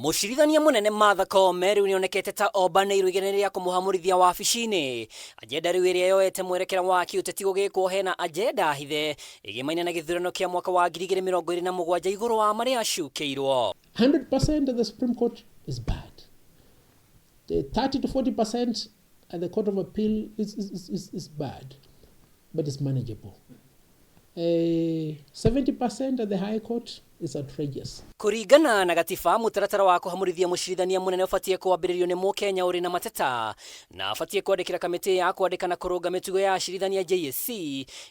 Mũcirithania mũnene Martha Koome rĩu nĩonekete ta ombanĩirwo igeranio rĩa kũmũhamũrithia wabici-inĩ. Agenda rĩu ĩrĩa yoete mwerekera wa kĩũteti gũgĩkwo hena agenda hithe ĩgĩmaine na gĩthurano kĩa mwaka wa 2027 igũrũ wa marĩa acukĩirwo. 100% at the Supreme Court is bad. The 30 to 40% at the Court of Appeal is bad, but it's manageable. 70% at the High Court is outrageous. Kũringana na gatiba, mũtaratara wa kũhamũrithia mũcirithania mũnene ũbatiĩ kwambĩrĩrio nĩ mũkenya ũrĩ na mateta na abatiĩ kwandĩkĩra kamĩtĩ ya kwandĩka na kũrũnga mĩtugo ya acirithania JSC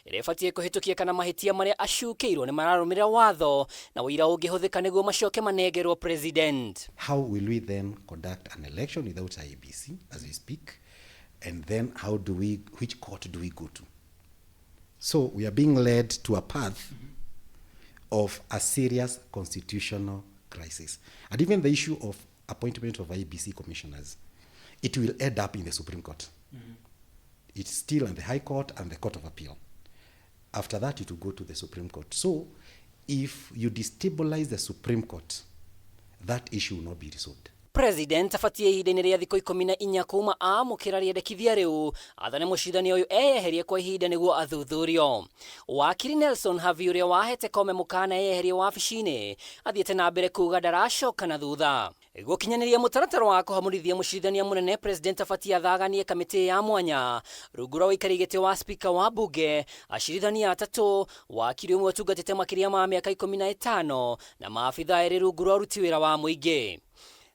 ĩrĩa ĩbatiĩ kũhĩtũkia kana mahĩtia marĩa acukĩirwo nĩ mararũmĩrĩra watho na ũira ũngĩhũthĩka nĩguo macoke manengerwo president. How will we then conduct an election without IEBC as we speak? And then which court do we go to? So we are being led to a path of a serious constitutional crisis. And even the issue of appointment of IEBC commissioners, it will end up in the Supreme Court. It's still in the High Court and the Court of Appeal. After that, it will go to the Supreme Court. So if you destabilize the Supreme Court, that issue will not be resolved. President abatie ihinda-inĩ rĩa thikũ 14 kuma amũkĩra rĩendekithia rĩu athane mũcirithania ũyũ eyeherie kwa ihinda nĩguo athuthurio. Wakiri Nelson Havi ũrĩa wahete Koome mũkana eyeherie wabici-inĩ athiĩte na mbere kuga ndaracoka na thutha. Gũkinyanĩria mũtaratara wa kũhamũrithia mũcirithania mũnene, president abatie athaganie kamĩtĩ ya mwanya rungu rwa ũikarĩri gĩtĩ wa speaker wa bunge, acirithania atatũ, wakiri ũmwe ũtungatĩte makĩria ma mĩaka 15 na maabitha erĩ rungu rwa ũruti wĩra wa mũingĩ.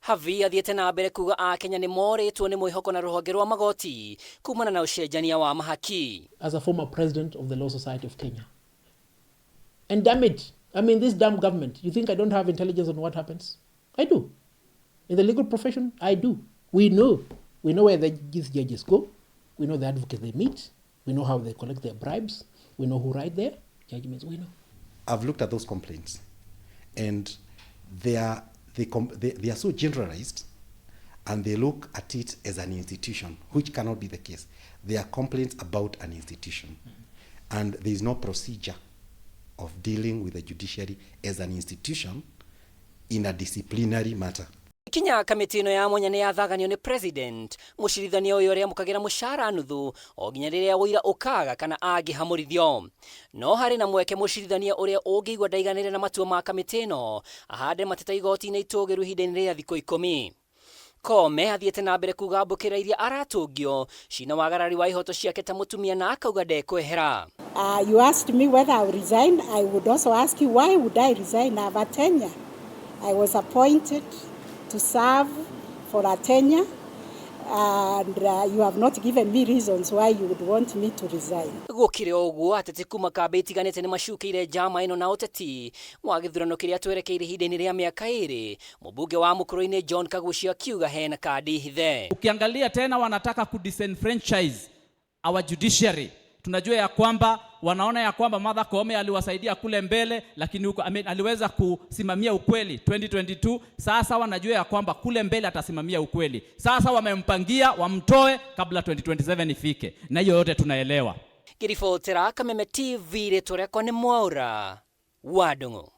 Havi athiĩte na mbere kuga akenya nĩ morĩtwo nĩ mwĩhoko na rũhonge rwa magoti kumana na ũcenjania wa mahaki. As a former president of the Law Society of Kenya. And damn it, I mean, this damn government, you think I don't have intelligence on what happens? I do. In the legal profession, I do. We know. We know where these judges go. We know the advocates they meet. We know how they collect their bribes. We know who write their judgments. We know. I've looked at those complaints, and they are so generalized, and they look at it as an institution, which cannot be the case. They are complaints about an institution, and there is no procedure of dealing with the judiciary as an institution in a disciplinary matter. Kinya kamĩtĩ ĩno ya mwanya nĩ yathaganio nĩ president, mũcirithania ũyũ ũrĩa amũkagĩra mũcara nuthu o nginya rĩrĩa ũira ũkaga kana angĩhamũrithio. No harĩ na mweke mũcirithania ũrĩa ũngĩigua ndaiganĩre na matua ma kamĩtĩ ĩno ahande mateta igoti-inĩ itũgĩru ihinda-inĩ rĩa thikũ 10. Koome athiĩte na mbere kuga mbũkĩra iria aratũngio cina wagarari wa ihoto ciake ta mũtumia na akauga ndekwehera. You asked me whether I would resign. I would also ask you, why would I resign? I have a tenure. I was appointed to serve for a tenure, and you have not given me reasons why you would want me to resign. Gũkĩrĩ o ũguo, ateti kuma kambĩ itiganĩte nĩ macukĩire njama ĩno na ũteti wa gĩthurano kĩrĩa twerekeire ihinda-inĩ rĩa mĩaka 2. Mũmbunge wa Mũkũrũ-inĩ John Kaguchia akiuga hena kandi hithe. Ukiangalia tena wanataka kudisenfranchise our judiciary. Tunajua ya kwamba wanaona ya kwamba Martha Koome aliwasaidia kule mbele, lakini huko, I mean, aliweza kusimamia ukweli 2022. Sasa wanajua ya kwamba kule mbele atasimamia ukweli. Sasa wamempangia wamtoe kabla 2027 ifike, na hiyo yote tunaelewa. Ngĩribotera Kameme TV, rĩtwa rĩakwa nĩ Mwaura wa Ndung'u.